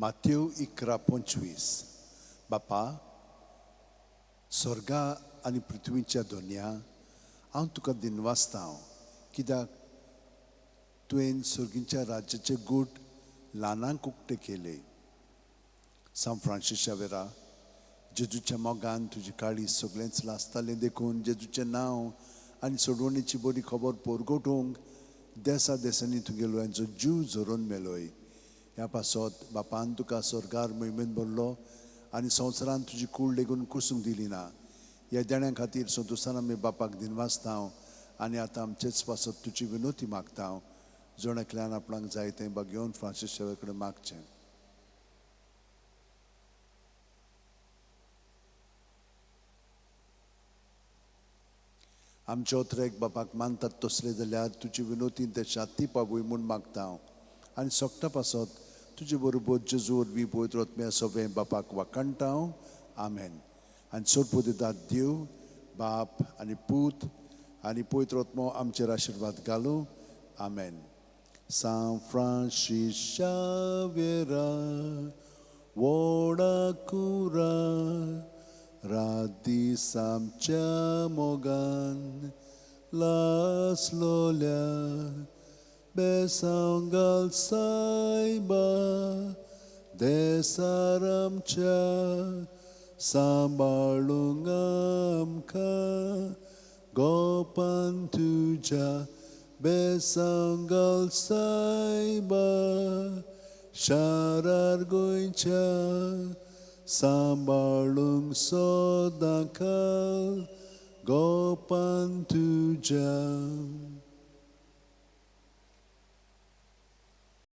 मातेव 11:25. बापा, सर्गा आनी पृथ्वीच्या धनया, हांव तुका दिनवासता, कित्याक तुवें सर्गीच्या राज्याचे गूट ल्हानांक उक्ते केले. सांत फ्रांसीस शावेरा, जेजूच्या मोगान तुजी काळी सगळेंच लासतालें, देखून जेजूचें नांव आनी सोडवणीची बरी खबर परगटूंक देसा देसांनी तुगेलो जीव झरोवन मेलोय. ह्या पासत बापान तुका सर्गार मोहिमेन भरलो आनी संवसारान तुजी कूड लेगून कुसूंक दिली ना. ह्या देण्या खातीर संतोशान आमी बापाक दिनवासता आनी आतां आमचेच पासत तुजी विनोती मागता. जण एकल्यान आपणाक जाय तें बागेवन फ्रांसीस शावेर कडेन मागचें. आमचे ओत्रेक बापाक मानतात तसले जाल्यार तुजी विनोती ते शाती पावय म्हूण मागता आनी सोगटा पासत तुजे बरोबर जेजू वरवीं पवित्र आत्म्या सगळें बापाक वाखाणटा. आमेन. आनी सोडपो दितात देव बाप आनी पूत आनी पवित्र आत्मो आमचेर आशिर्वाद घालूं. आमेन. सांत फ्रांसीस शावेरा व्हडा कुरा रात दीस आमच्या मोगान लासलोल्या बेसांव घाल सायबा देसार आमच्या सांबाळूंक आमकां गोपान तुज्या बेसांव घाल सायबा शारार गोंयच्या सांबाळूंक सदांकाळ गोपान तुज्या.